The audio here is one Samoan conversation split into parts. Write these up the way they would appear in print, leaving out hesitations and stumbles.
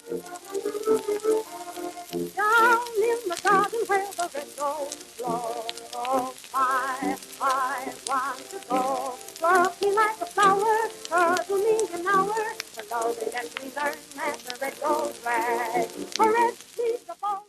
Down in the garden where the red rose blow, I want to go. Love me like a flower, cuddle me an hour. Slowly let me learn that the red rose red. For red leaves the fall.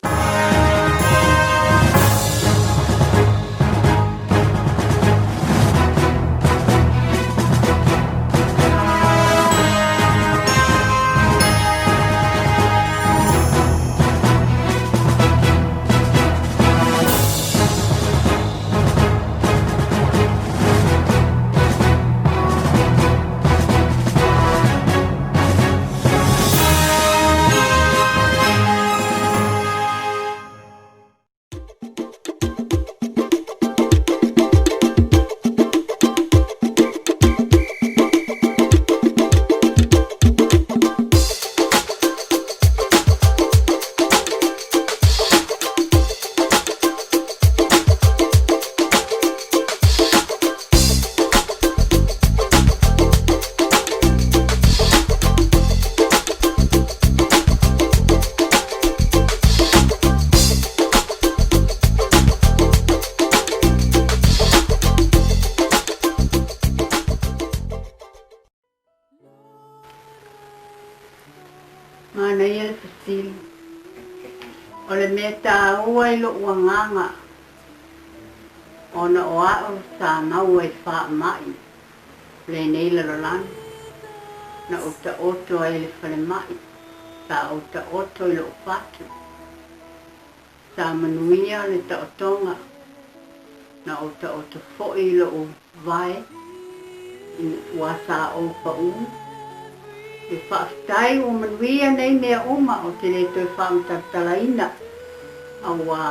Manaia le fesili. O le mea taua i lo'u agaga ona o a'u sa maua i fa'ama'i o lenei lalolagi, na ou ta'oto ai i le falema'i, sa ou ta'oto i lo'u fatu. Sa manuia le ta'otoga, na ou ta'oto fo'i i lo'u vae uā sa ou pa'ū. E fa'afetai ua manuia nei mea uma, ou te lē toe fa'amatalatalaina, auā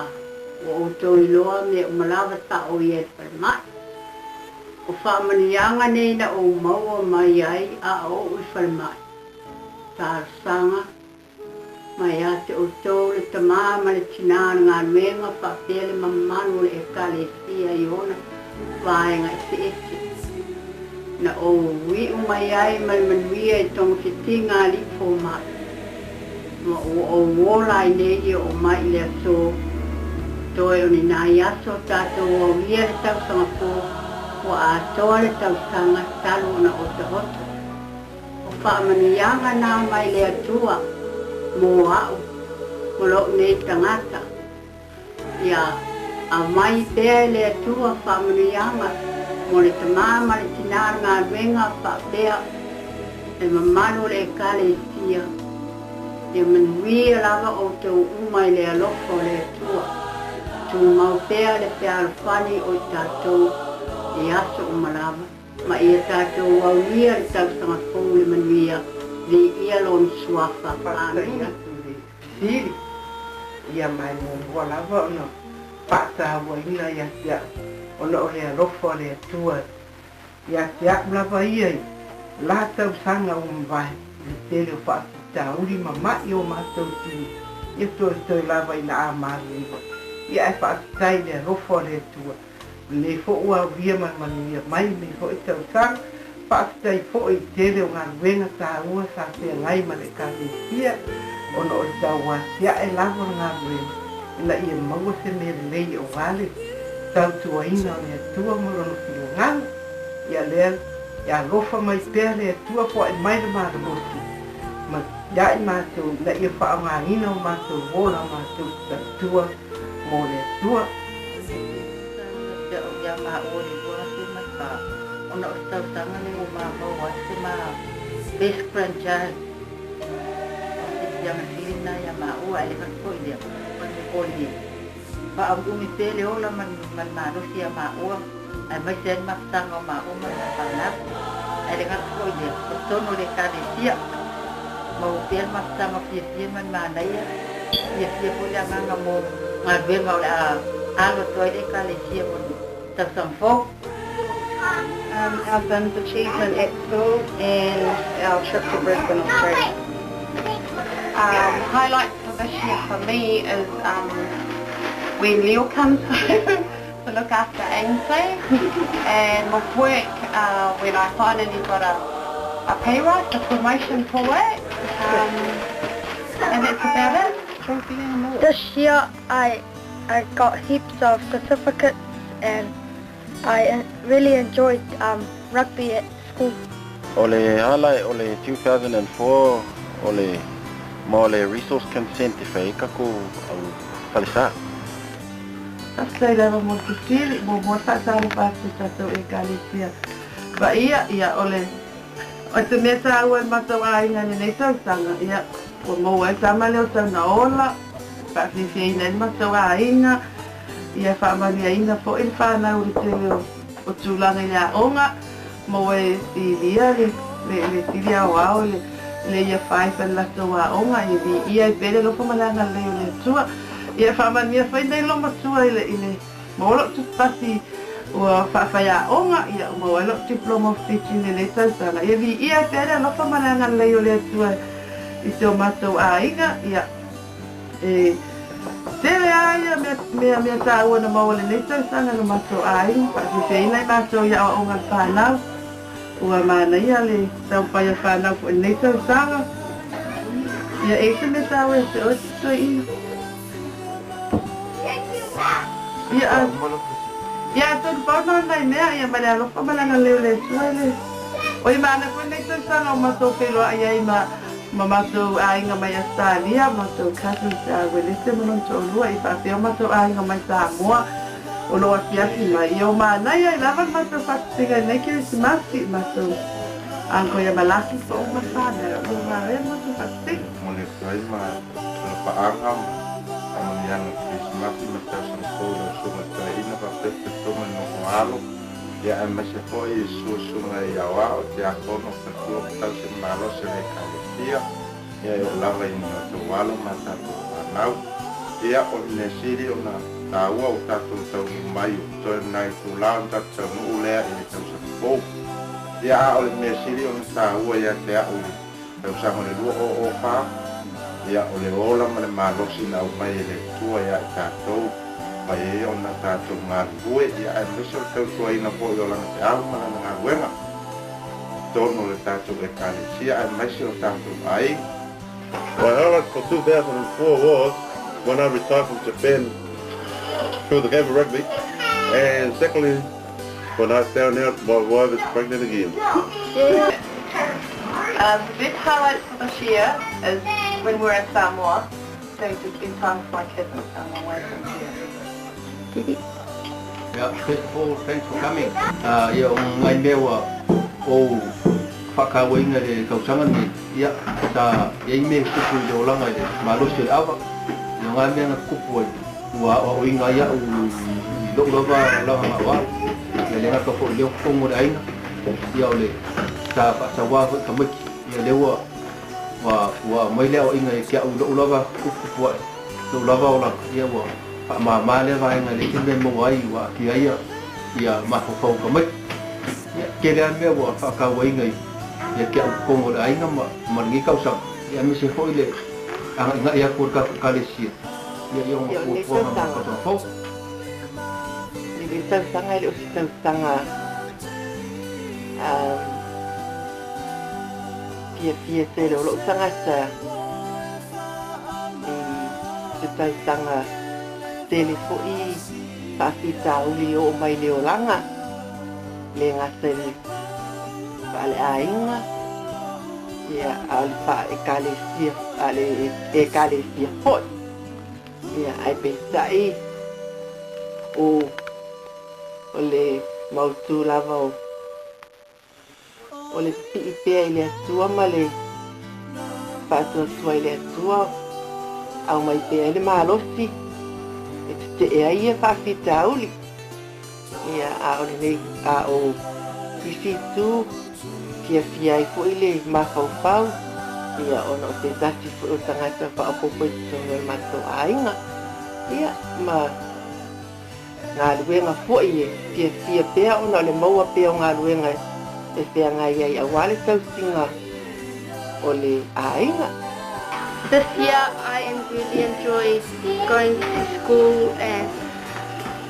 ua outou iloa mea uma lava sa ou i ai i le falema'i. O fa'amanuiaga nei na ou maua mai ai a o'u i falema'i, talosaga mai ia te outou le tamā ma le tinā o le galuega fa'apea le mamalu o le Ekalesia i ona vaega eseese. Na ou i'u mai ai ma le manuia i togafitiga a alii foma'i, ma ua ou ola ai nei e oo mai i le asō. Toe o ni nai aso tatou aulia le tausaga fou, ua atoa le tausaga talu ona otaota. O fa'amanuiaga na mai le Atua mo a'u ma lo'u nei tagata. Ia aumai pea e le Atua fa'amanuiaga mo le tamā ma le tinā o le galuega fa'apea le mamalu o le Ekalesia. Ia manuia lava outou uma i le alofa o le Atua. Tumau pea le fealofani o i tatou i aso uma lava, ma ia tatou aulia le tausaga fou i le manuia. Viia Lona Suafa. Faafetai Amene. atu i le fesili, ia ma e muamua lava ona fa'atāuaina ia te a'u ona o le alofa o le Atua ia te a'u lava ia i la tausaga ua mavae i le tele o fa'afitauli ma ma'i o matou tino ia toetoe lava ina a maliliu ia ae fa'afetai i le alofa o le Atua o lenei fo'i ua aulia ma le manuia mai lenei fo'i tausaga. Fa'afetai fo'i i le tele o galuega tāua sa feagai ma le Ekalesia ona o le tauatia'e lava o le galuega ina ia maua se mea lelei auā le tautuaina o le Atua ma Lona finagalo. Ia lea, ia alofa mai pea le Atua foa'i mai le malosi ma ia i matou ina ia fa'aaogāina o matou ola matou te tautua mo le Atua. Te au ia maua i le 2004, ona o le tausaga lea ua maua ai se ma best grandchild. O le fiafiaga sili lena ia maua, ae le gata foi i lea, o le faaumiumi pea le ola ma le malosi ia maua, aemaise ai le mafutaga o maua ma le fanau. Ae le gata foi i lea, o totonu o le Ekalesia, maua pea le mafutaga fiafia ma le manaia, fiafia foi le agaga mo galuega o le a alo atu ai le Ekalesia mo le tausaga fou. Our BIMS achievement at school and our trip to Brisbane, Australia. Highlight for this year for me is when Leo comes home to look after Ainsley, and with work when I finally got a pay rise, a promotion for work. This year I I got heaps of certificates and I really enjoyed rugby at school. O le ala o le 2004 o le mo le resource consent e fai kako au falesa. Faafetai lava mo le fesili, muamua le faatalofa atu i tatou Ekalesia paia, ia o le o se mea taua i le matou aiga i lenei tausaga, ia ua maua ai le tama lea o Taunaola, faafiafiaina ai le matou aiga, ia faamanuiaina foi le fanau i le tele o tulaga i le aoga, maua e Silia le le sili aoao i le Year 5 i le latou aoga, ia viia ai pea le alofa ma le agalelei o le Atua. Ia faamanuia foi lenei loomatua i le i le maua lou tusipasi ua faafaiaoga, ia ua maua ai lou Diploma of Teaching i lenei tausaga. Ia viia ai pea le alofa ma le agalelei o le Atua i si o matou aiga. Ia e tele lava ia mea mea mea taua na maua i lenei tausaga i lo matou aiga, faafiafiaina ai matou i aoaoga a le fanau. Ua manaia le taumafai a le fanau foi i lenei tausaga. Ia e i ai se mea taua ia te oe Toeaina? Ia a ia atonu pau na o nai mea ia ma le alofa ma le agalelei o le Atua e le oi manaia foi lenei tausaga ua matou feiloai ai ma ma matou aiga mai Ausetalia, matou cousins ia Uelese ma lona toalua, ia faapea o matou aiga mai Samoa o lo o afiafi mai. Ia ua manaia ai lava le matou faatutega i lenei Kerisimasi, matou uncle ia Malaki po o uma le fanau, ua manaia le matou faatutega. Momoli atu ai ma lona paaga ma faamanuiaga o le Kerisimasi ma le tausaga fou i lau Susuga i le Toeaina faapea Feto ma le nofo alo, ia aemaise foi i susuga i aoao, tiakono, faletua ma tausi ma malosi o le Ekalesia, ia e oo lava i ni outou alo ma a tatou fanau. Ia, o le mea sili ona taua ua tatou taunuu mai o toe nai itula ona tatou taunuu lea i le tausaga fou. Ia, a o le mea sili ona taua ia te au i le tausaga o le 2004, ia, o le ola ma le malosi na aumai e le Atua ia i tatou, mafai ai ona tatou galulue, ia, aemaise o le tautuaina foi o Lana feau ma Lana galuega i totonu o le tatou Ekalesia, aemaise o tatou aiga. My highlight for 2004 was when I retired from Japan through the game of rugby, and secondly, when I found out my wife is pregnant again. The best highlight for this year is when we're in Samoa, going to spend time with my kids in Samoa away from here. Yeah, first of all, thanks for coming. Ia o ngai mea ua ou whakaweinga le tausaga nei, ia, sa iai mea kupu i le olaga i le malosi o le ava. Ia o ngā mea na kupu ai, ua aoaoina ai au i lou lava olaga ga'oa'o. Ia le gata foi i lea o totonu o le aiga, ia o le sa faasauā foi tamaiti. Ia lea ua ua ua aumai le aoaiga ia te au i lou lava tuputupu ae, lou lava olaga, ia ua faamāmā lea vaega e leai se mea e maua ai ua aafia ai ia mafaufau o tamaiti. Ia, tele lava mea ua faatauaina ia te au i totonu o le aiga ma ma lenei tausaga, ia aemaise foi le agaigai atu o le tatou Ekalesia ia i ona Ia o lenei fuafuaga mo le tausaga, tausaga fou. lenei tausaga e le o se tausaga fiafia tele o lou tagata i se tausaga tele foi faafitauli e oo mai i le olaga, le gata i le faaleaiga, ia a o le faale-Ekalesia faale-Ekalesia foi. Ia ae peitai o o le mautu lava o o le pipii pea i le Atua ma le faatuatua i le Atua, aumai pea ai le malosi e tetee ai ia faafitauli. Ia, a o lenei, a o isi itu, fiafia ai foi le mafaufau, ia, ona o se tasi foi o tagata faaopoopo i totonu o le matou aiga, ia, ma galuega foi e fiafia pea ona o le maua pea o galuega e feagai ai auā le tausiga o le aiga. This year I am really enjoy going to school and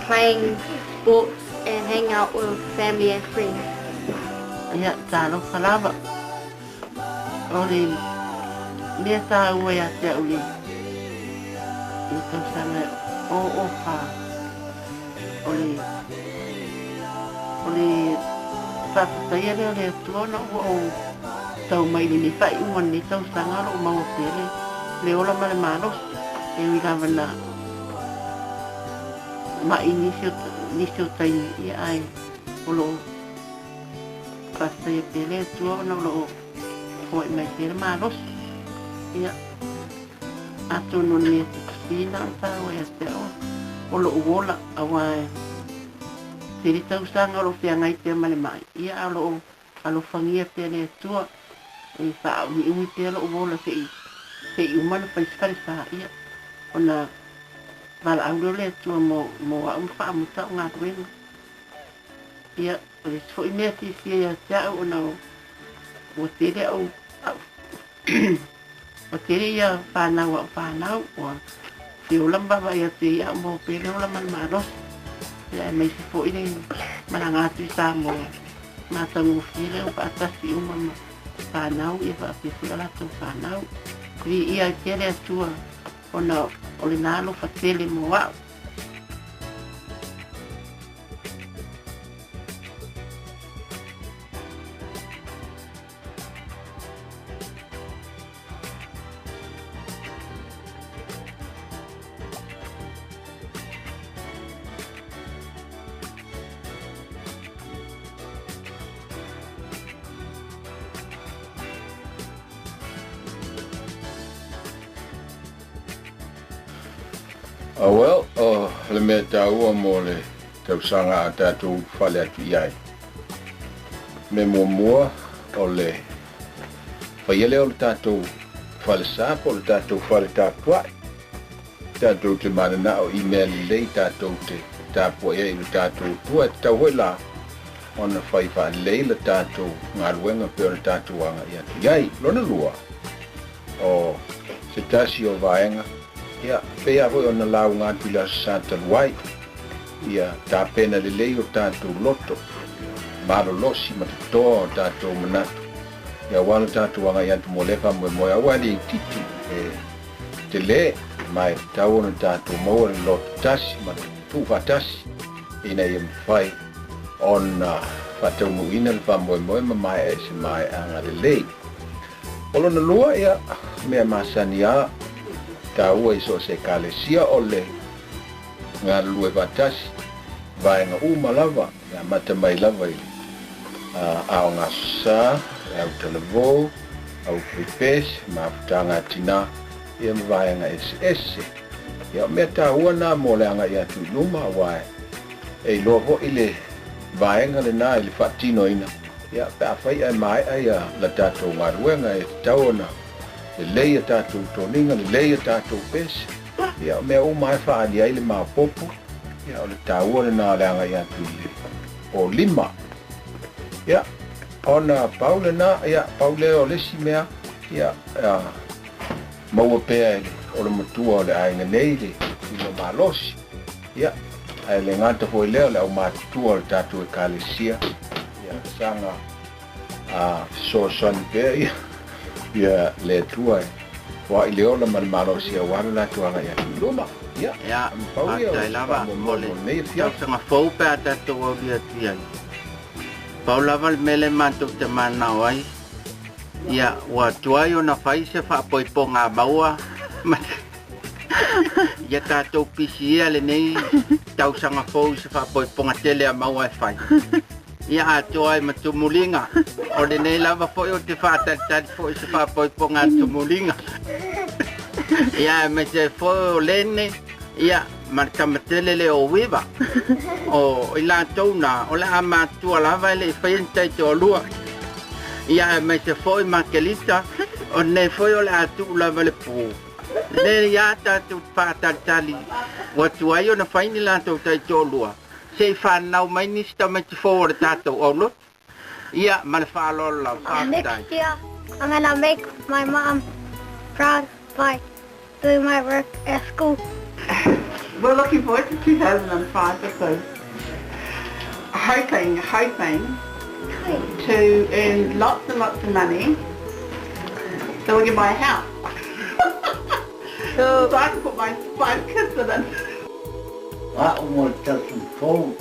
playing sports and hang out with family and friends. Ia, talofa lava. O le mea taua ia te au i le I le tausaga e 004, o le, o le faafetaia lea o le Atua ona ua ou tau mai i lenei faaiuga o lenei tausaga o lo o maua pea le, le ola ma le malosi, e ui lava ina ma'i nisi o, nisi o taimi, ia ae o lo o faafetaia pea le Atua ona o lo o foai mai pea le malosi. Ia, atonu o le mea pitosili lena ona taua ia te au o lou ola, aua e tele tausaga o lo o feagai pea ma le ma'i, ia a o lo o alofagia pea le Atua e faaumiumi pea lou ola se'i se'i uma ona fai se falesa, ia ona valaau lea o le Atua mo mo au ma faamuta au galuega. Ia, o le isi foi mea fiafia ia te au ona ua tele au au Ua tele ia fanau a o fanau ua feola ma vaavaai atu i ai a o maua pea le ola ma le malosi. Ia aemaise foi le malaga atu i Samoa, matagofie le au faatasi uma ma fanau ia faapea foi a latou fanau. Viia ai pea le Atua ona o lena alofa tele mo a'u. Ah well, o le mea taua mo le tausaga a tatou ulufale atu i ai. Mea muamua o le faia lea o le tatou falesa po o le tatou fale tapuai. Tatou te mananao i mea lelei tatou te tapuai ai i lo tatou Atua. E tatau foi la ona fai faalelei le tatou galuega pei ona tatou agai atu i ai. Lona lua, o se tasi o vaega, ia, pei lava foi ona lauga atu i le Aso Sa talu ai, ia tapena lelei o tatou loto, malolosi ma totoa o tatou manatu, ia aua lo tatou agai atu mo lea faamoemoe, aua e le itiiti e tele, ma e tatau ona tatou maua le loto tasi ma le tuufaatasi ina ia mafai ona faataunuuina le faamoemoe ma maea i se maeaga lelei. O lona lua, ia, mea masani a taua i so o se Ekalesia o le galulue faatasi, vaega uma lava, e amata mai lava i le aoga aso sa, le au talavou, au faipese, mafutaga a tinā, ia ma vaega eseese. Ia, o mea taua na mo le agai atu i luma, aua e iloa foi le vaega lena i le faatinoina, ia, pe afai ae maea ia la tatou galuega, e tatau ona lelei a tatou toniga, lelei a tatou pese, ia, o mea uma lava e faaali ai le maopoopo, ia, o le taua lena o le agai atu i le po lima. Ia, ona pau lena, ia, pau lea o le isi mea, ia, maua pea e le o le matua o le aiga nei le tino malosi, ia, ae le gata foi lea o le aumatutua o le tatou Ekalesia, ia, saga a fesoasoani pea ia, ia le Atua e foai le ola ma le malosi aua le latou agai atu i luma. Ia, Ia, pau ia o faafetai se lava mo faamoemoe le mo lenei afiafi. tausaga fou pe a tatou aulia atu i ai. Pau lava le mea lea matou te mananao ai, Ia, ua tuai ona fai se faapoipoga a maua ma ia tatou pisia lenei tausaga fou i se faapoipoga tele a maua e fai. Ia atoa ai ma tumuliga. O lenei lava foi ou te faatalitali foi i se faapoipoga a tumuliga. Ia, aemaise ai foi o Lene, ia, ma le tama tele lea o Uiva. O i latou na, o le a matutua lava e le i faia ni taitoalua. Ia aemaise foi Makelita, o lenei foi o le a tuu lava le pu. Le ia tatou faatalitali ua tuai ona fai ni latou taitoalua, se i fanau mai nisi tamaiti fou o le tatou aulotu. Ia, ma le faaaloalo lava, faafetai. Next year, I'm gonna make my mom proud by doing my work at school. We're looking forward to 2005 because hoping, hoping to earn lots and lots of money so we can buy a house. Cool. So I can put my five kids in it. O a'u mo le tausaga fou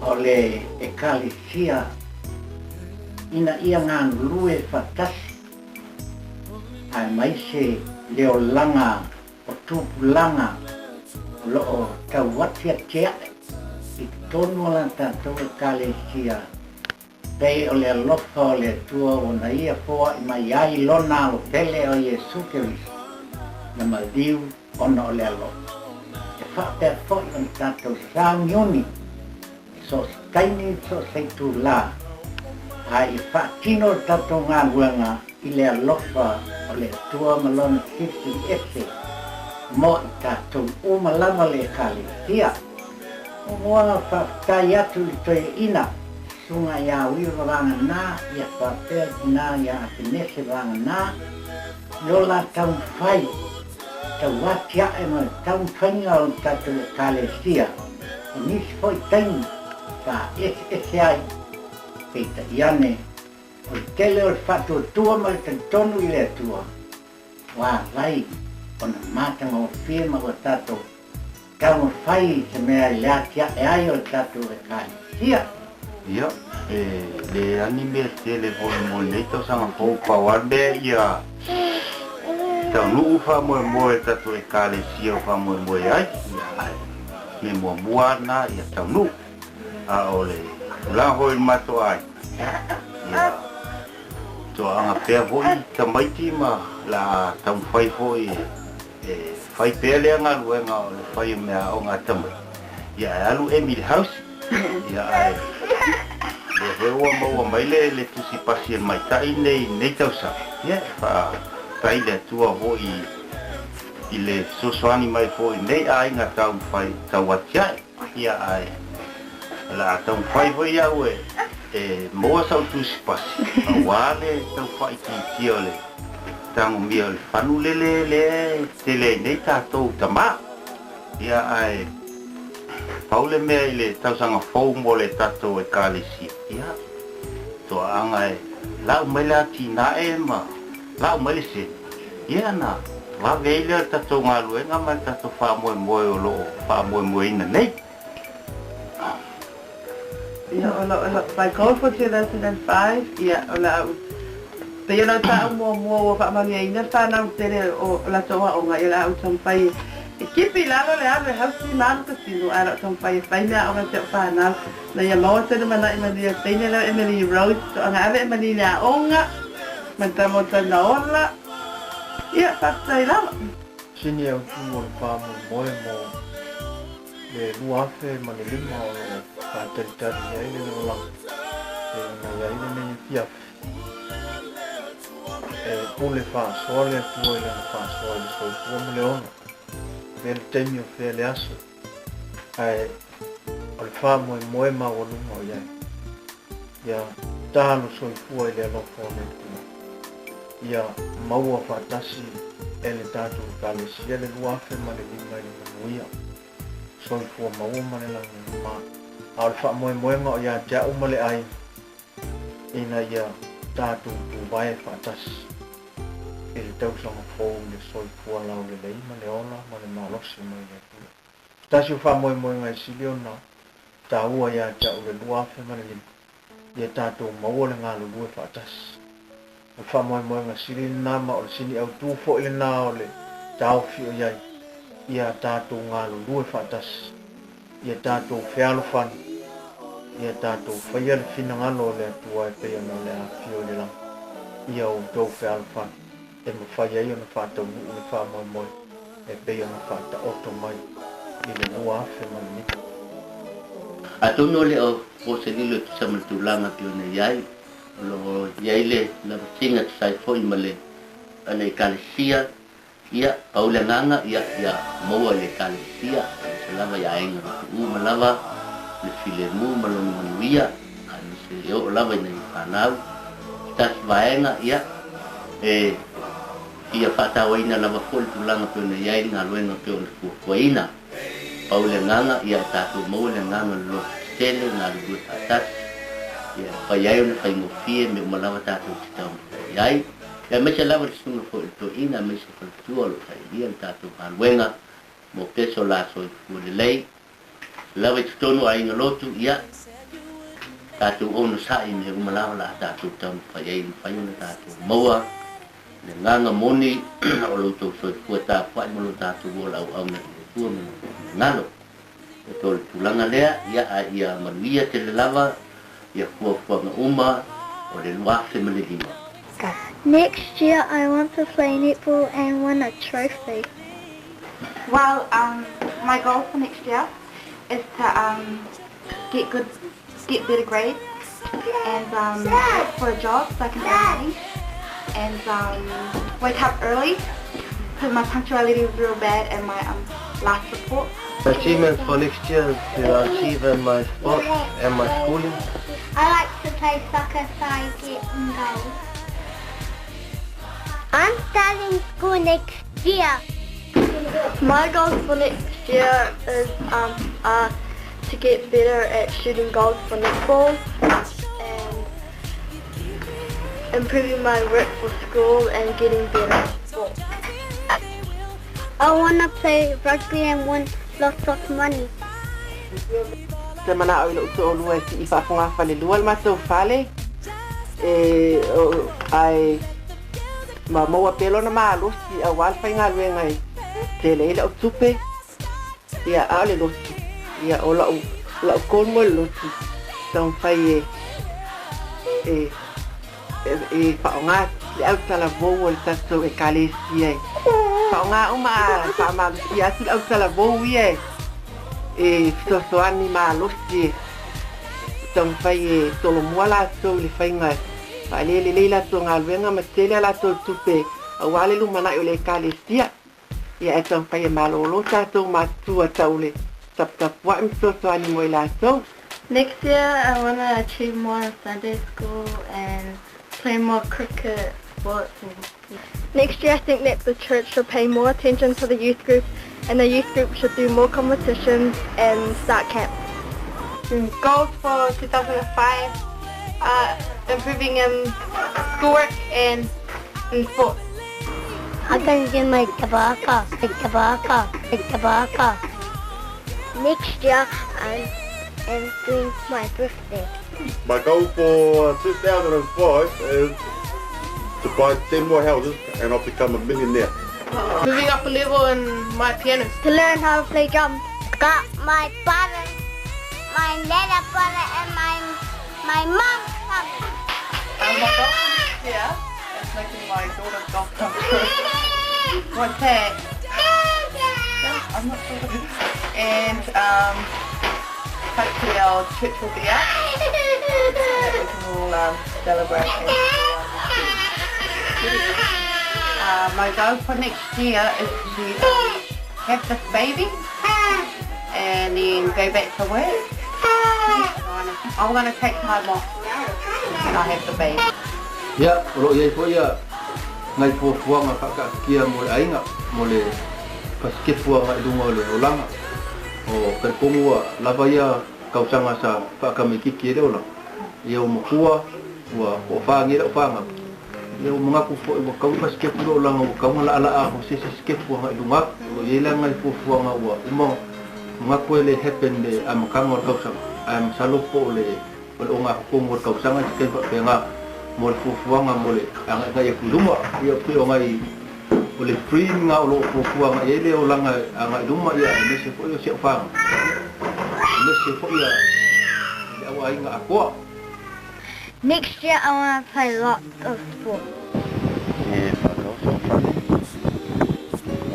o le Ekalesia ina ia galulue faatasi aemaise le olaga o tupulaga o lo o tauatiatia'e i totonu o la tatou Ekalesia. Pei o le alofa o le Atua ua na Ia foaʻi mai ai Lona Alo Pele o Iesu Keriso, na maliu ona o le alofa. E faapea foi ona tatou sauniuni i so o se taimi i so o se itulā, a ia faatino le tatou galuega i le alofa o le Atua ma Lona Silisili Ese mo i tatou uma lava le Ekalesia. Muamua, faafetai atu i le toeaina Susuga ia Wira Vagana, ia faapea le tina ia Atenese Vagana, i lo la taumafai tauatiae ma le taumafaiga o le tatou Ekalesia. O nisi foi taimi sa eseese ai, peitai ane, o le tele o le faatuatua ma le talitonu i le Atua, ua alai ona matagofie ma ua tatou Taumafai i se mea i le atiae ai o le tatou Ekalesia. Ia, e leai ni mea tele foi mo lenei tausaga fou, pau lava le mea ia taunuu faamoemoe le tatou Ekalesia o faamoemoe ai, ia, ae mea muamua lava lena ia taunuu. A o le tulaga foi i le matou aiga, ia toaaga pea foi tamaiti ma o le a taumafai foi e fai pea lea galuega o le fai o meaaoga a tamaiti, ia ae alu emi i le house, ia ae lea foi ua maua mai le le tusi pasi a le maitai nei nei tausaga, ia e faafetai i le Atua foi i le fesoasoani mai foi i nei aiga taumafai tauatiae, ia ae o le a taumafai foi au e e maua sau tusi pasi aua le tau faaitiitia o le Tagomia o le fanu lele lea e tele ai nei tatou tama. Ia ae pau le mea i le tausaga fou mo le tatou Ekalesia, ia, toaaga e lau mai le atinae ma lau mai le sene, ia ona vave ai lea o le tatou galuega ma le tatou faamoemoe o lo o faamoemoeina nei. Ia, o lau, my goal for 2005, ia, o le a ou, pei ona ou taua muamua ua faamanuiaina le fanau tele o latou aoga, ia o le a ou taumafai e kipi i lalo le alu e hausi ma alu kasino, ae o le a ou taumafai e fai meaaoga i si au fanau, ina ia maua se lumanai manuia o teine lea o Emily Rose, toaga ave Emily i le aoga, ma le tama o Taunaola, ia, faafetai lava. Sini autu o le faamoemoe mo le 2005 o lo o faatalitali ai le lalolagi e ona i ai lenei afiafi. E pule faasoa le Atua i lana faasoa i le soifua ma le ola, fea le taimi o fea le aso, ae o le faamoemoe maualuga o i ai. Ia talo soifua i le alofa o le Atua. Ia maua faatasi e le tatou Ekalesia le 2005 i le manuia. Soifua maua ma le lagi mama. A o le faamoemoega o ia te au ma le aiga, ina ia tatou tuvae faatasi i le tausaga fou i le soifua laulelei ma le ola ma le malosi mai le Atua. Se tasi o faamoemoega e sili ona taua ia te au i le 2005, ia tatou maua le galulue faatasi. O le faamoemoega sili lena ma o le sini autu foi lena o le taofi o i ai, ia tatou galulue faatasi, ia tatou fealofani, ia tatou faia le finagalo o le Atua e pei ona o le afifio i le lagi, ia outou fealofani e mafai ai ona faataunuu le faamoemoe e pei ona faataoto mai i le 2005. Atonu e le o po se lilo e tusa ma le tulaga e pei ona i ai, o lo o i ai le lavasiga e tusa ai foi ma le ana Ekalesia, ia, pau le agaga, ia, ia maua i le Ekalesia, aemaise lava i aiga lotu uma lava, le filemu ma lona manuia, aemaise e oo lava i nai fanau. Se tasi vaega, ia, e fia faatauaina lava foi le tulaga e pei ona i ai le galuega e pei ona fuafuaina. Pau le agaga, ia e tatou maua le agaga o le loto tetele, galulue faatasi, ia e mafai ai ona faigofie mea uma lava tatou te taumafai i ai. Aemaise lava le susuga fo'i le toeaina aemaise faletua o lo'o sailia le tatou galuega mo pea so la soifua lelei lava i totonu o aiga lotu ia tatou onosa'i i mea uma lava la a tatou taumafai ai e mafai ona tatou maua le agaga moni o lo outou soifua tapua'i ma lo tatou ola auauna i le Atua ma lona finagalo. E pei o le tulaga lea, ia a ia manuia tele lava ia fuafuaga uma o le 2005. Next year I want to play netball and win a trophy. Well, my goal for next year is to get good, get better grades and look for a job so I can earn money and wake up early because my punctuality was real bad in my last report. Achievements for next year is to achieve in my sports and my schooling. I like to play soccer so I get goals. I'm starting school next year. My goals for next year is to get better at shooting goals for netball and improving my work for school and getting better at sport. I want to play rugby and win lots of money. Te mana'o i lo'u to'alua e si'i fa'afogafalelua le matou fale e ae ma maua pea lona malosi auā le faigaluega e tele ai la'u tupe ia a o le lotu ia o la'u la'u goal mo le lotu taumafai e e e fa'aogā le autalavou o le tatou ekalesia e fa'aogā uma a fa'amalosia atu le autalavou ia e fesoasoani malosi e taumafai e solomua latou i le faiga fa'alelelei latou galuega ma tele a latou tupe auā le lumana'i o le ekalesia ia ae taumafai e malōlō tatou matutua tau le taputapua'i ma fesoasoani mo i latou. Next year I want to achieve more in Sunday school and play more cricket, sports and Next year I think that the church should pay more attention to the youth group and the youth group should do more competitions and start camps. Goals for 2005 are improving in schoolwork and in sports. I can do my tabaka, tabaka, tabaka. Next year I am doing my birthday. My goal for 2005 is to buy 10 more houses and I'll become a millionaire. Moving up a level in my piano. To learn how to play drums. Got my brother, my little brother and my mom coming. My goal for next year is making my daughter's golf come true. What's that? I'm not sure. And hopefully our church will be up and that we can all celebrate and My goal for next year is to have this baby and then go back to work. I'm going to take time off when I have the baby. Ia, o lo'o i ai fo'i ia nai fuafuaga fa'aka'atitia mo le aiga mo le fasikepu aga'i luga o le olaga o talitonu ua lava ia tausaga sa fa'akamaikiki ai le olaga ia ua matua ua po'ofāgia la'u fagau ia ua manatu fo'i ua tau fasikepu le olaga ua tau na la'ala'a ho se isi sikepu aga'i luga atu o lo'o i ai la nai fuafuaga ua uma manatu e le happen le amataga o le tausaga ae masalo po o le o le ogatotonu o le tausaga i se taimi fa'apegā mo le fuafuaga mo le agaigai atu i luma ia pei o nai o le dream ga o lo'o fuafua aga'i ai le olaga aga'i luma ia aemaise fo'i o si a'u fagau aemaise fo'i ia le auaiga atoa. Next year I want to play lots of sports. E whakauso fale.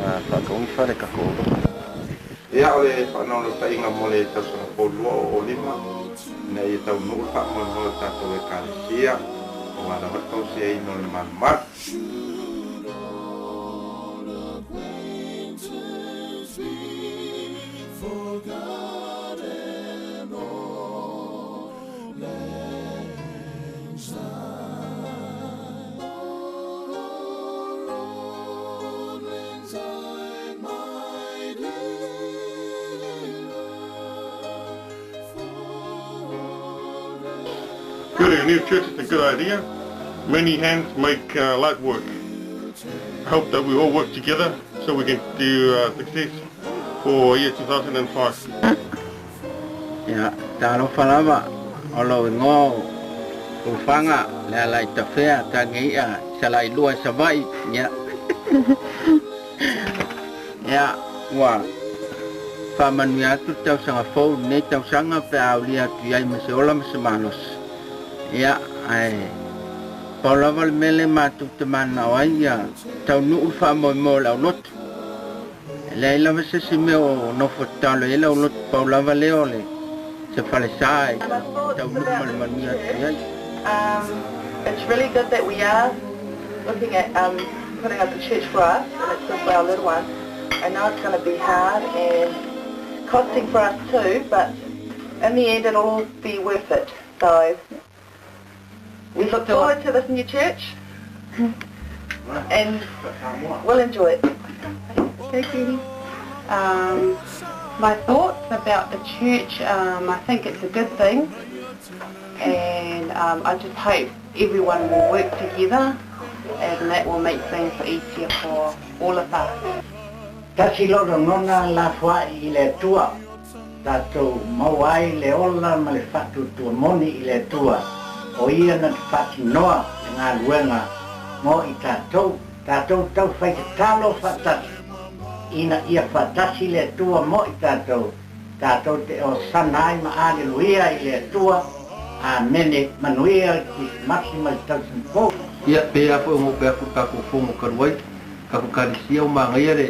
A whakaungi fale ka kōrero. Ia, o le fa'anaunautā'iga mo le tausaga fou 2005, ina ia taunu'u le fa'amoemoe o le tatou ekalesia, auā lava le tausiaina o le malumalu. Building a new church is a good idea. Many hands make light work. I hope that we all work together so we can do success for year 2005. Ia, talofa lava o lou igoa o Ulufaga Lealaitafea Tagii'a Salailua i Savaii. Ia, ia, ua faamanuia atu le tausaga fou i lenei tausaga pe a aulia atu i ai ma se ola ma se malosi. Ia, ae pau lava le mea lea matou te mananao ai ia taunuu le faamoemoe o le aulotu. E leai lava se isi mea o nofo tatalo i ai le aulotu pau lava lea o le se falesa e taunuu ma le manuia atu i ai. It's really good that we are looking at putting up a church for us and it's good for our little ones. I know it's going to be hard and costing for us too, but in the end it'll all be worth it. So we look forward to this new church and we'll enjoy it. Go, My thoughts about the church, I think it's a good thing and I just hope everyone will work together and that will make things easier for all of us. Tasi lou lagona lafoai i le Atua, tatou maua ai le ola ma le faatuatua moni i le Atua, o Ia na te faatinoa le galuega mo i tatou, tatou tau fai tatalo faatasi, ina ia faatasi le Atua mo i tatou, tatou te osana ai ma aleluia i le Atua. Amene. Manuia le Kirisimasi ma le tausaga fou. Ia, pei lava foi ona ou fai atu i le tatou fono talu ai, tatou Ekalesia ua manaia le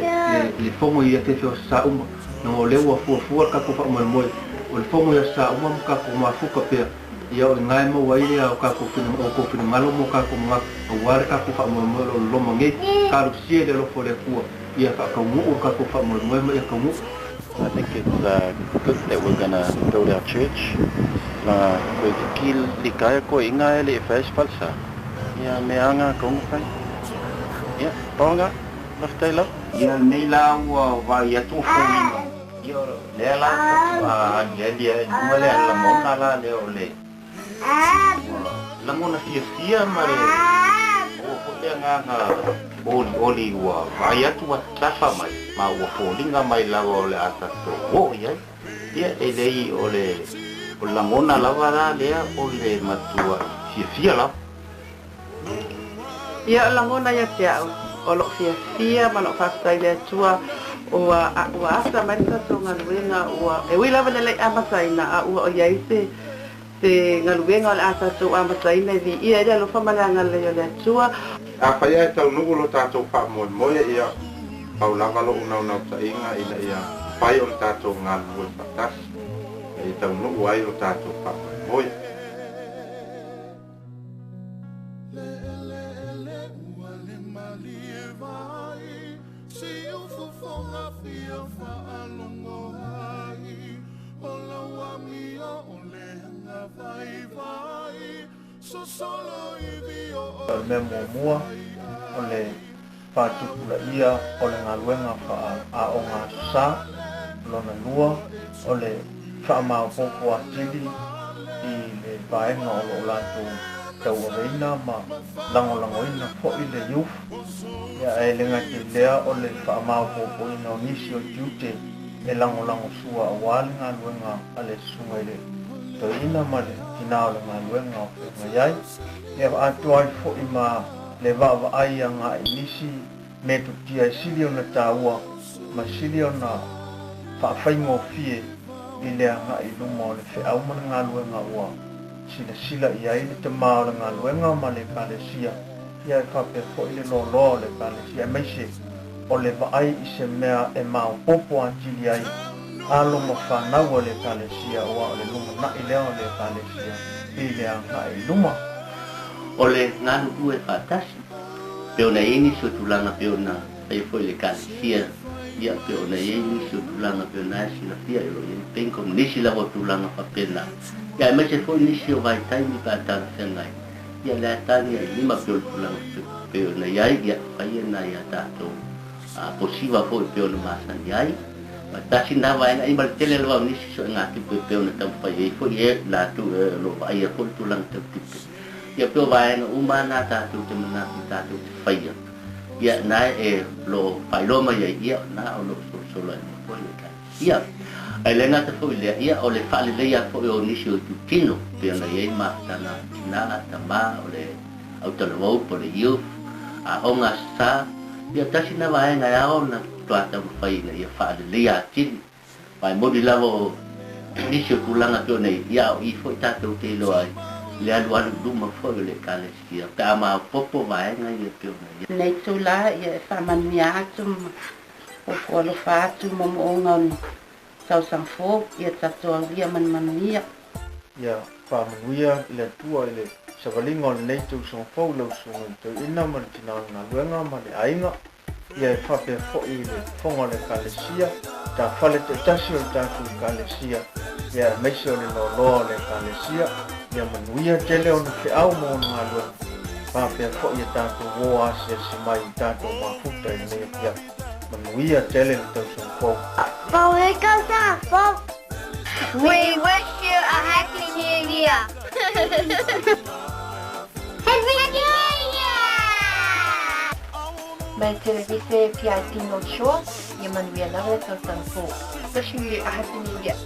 le fono i afiafi o aso Sa uma, leaga o lea ua fuafua le tatou faamoemoe o le fono i aso Sa uma ma tatou mafuta pea, ia o i ina e maua ai le o tatou outou finagalo ma o tatou manatu aua le tatou faamoemoe o lo o loloma nei, talosia i le alofa o le Atua ia faataunuu le tatou faamoemoe ma ia taunuu. I think it's good that we're gonna build our church. Na koe ki likaia koe inga e le e fai se falsa. Ia me anga ka unga fai. Ia, paoga, lafetai lava. Ia lenei la ua vaai atu o foliga, ia o lea la faatoa aliali ae i luga le lagona la lea o le lagona fiafia ma le maua foi le agaga olioli ua vaai atu ua tafa mai ma ua foliga mai lava o le a tatou oo i ai. Ia e leai o le lagona lava la lea o le matuai fiafia lava. Ia o lagona ia te a'u, o lo'u fiafia ma lo'u faafetai i le Atua ua ua asa mai le tatou galuega ua e ui lava ina le i amataina a ua o i ai se se galuega o le a tatou amataina e viia ai le alofa ma le agalelei o le Atua. Afai ae taunuu lo tatou faamoemoe, ia pau lava lo'u naunautaiga ina ia mafai ona tatou galulue faatasi, ina ia taunuu ai lo tatou faamoemoe. O le mea muamua, o le faatupulaia o le galuega faaaoga aso Sa. Lona lua, o le faamaopoopo atili i le vaega o lo o latou tauaveina ma lagolagoina foi le youth, ae le gata i lea o le faamaopoopoina o nisi o tiute e lagolago sua aua le galuega a le susuga i le toeaina ma le tina o le galuega o feagai ai, ia atoa ai foi ma le vaavaai agai i nisi metotia e sili ona taua ma sili ona faafaigofie i le agai i luma o le feau ma le galuega ua silasila i ai le tamā o le galuega ma le Ekalesia, ia e faapea foi le loaloa o le Ekalesia, aemaise o le vaai i se mea e maopoopo atili ai alo ma fanau a le Ekalesia, aua o le lumanai lea o le Ekalesia i le agai i luma. O le galulue faatasi, pei ona i ai nisi o tulaga pei ona faia foi i le Ekalesia, ia, pei ona i ai nisi o tulaga pei ona e silafia i lo i ai le Penco ma nisi lava o tulaga faapena, ia aemaise foi nisi o vaitaimi pe a talafeagai, ia le a tagi ai lima pei o le tulaga pei ona i ai, ia faia nai a tatou posiva foi pei ona masani ai. Ma tasi lena vaega, ia ma le tele lava o nisi suegatupe pei ona taumafai ai foi e latou o lo o vaaia foi le tulaga tau tupe. Ia pei o vaega uma lava na tatou te manatu tatou te faia, ia na e o loo faailoa mai ai, ia na o loo solosolo ai nei foi le Ekalesia. Ae le gata foi i lea, ia o le faaleleia foi o nisi o itutino, pei ona i ai mafutaga a tina, a tama, o le autalavou po o le youth, aoga Aso Sa, ia tasi na vaega e ao ona matua taumafai ina ia faaleleia atili. Aua e moni lava o nisi o tulaga pei ona i ai, a o i foi tatou te iloa ai le alualu i luma foi o le Ekalesia pe a maopoopo vaega ia pei ona i ai. Lenei itula ia e faamanuia atu ma ofo alofa atu moomooga o le tausaga fou ia tatou aulia ma le manuia. Ia faamanuia le Atua i le savaliga o lenei tausaga fou i lau Susuga i le Toeaina ma le Tina o le Galuega ma le aiga. Ia e faapea foi i le fofoga o le Ekalesia, ta fale taitasi o le tatou Ekalesia, ia aemaise o le loaloa o le Ekalesia, ia manuia tele ona feau ma ona galuega, faapea foi ia tatou o asiasi mai i tatou mafuta i lenei afiafi. Manuia tele le tausaga fou. We wish you a happy new year. Happy New Year! Mai Televise PIP North Shore, ia manuia lava le tausaga fou. Wishing you a happy new year.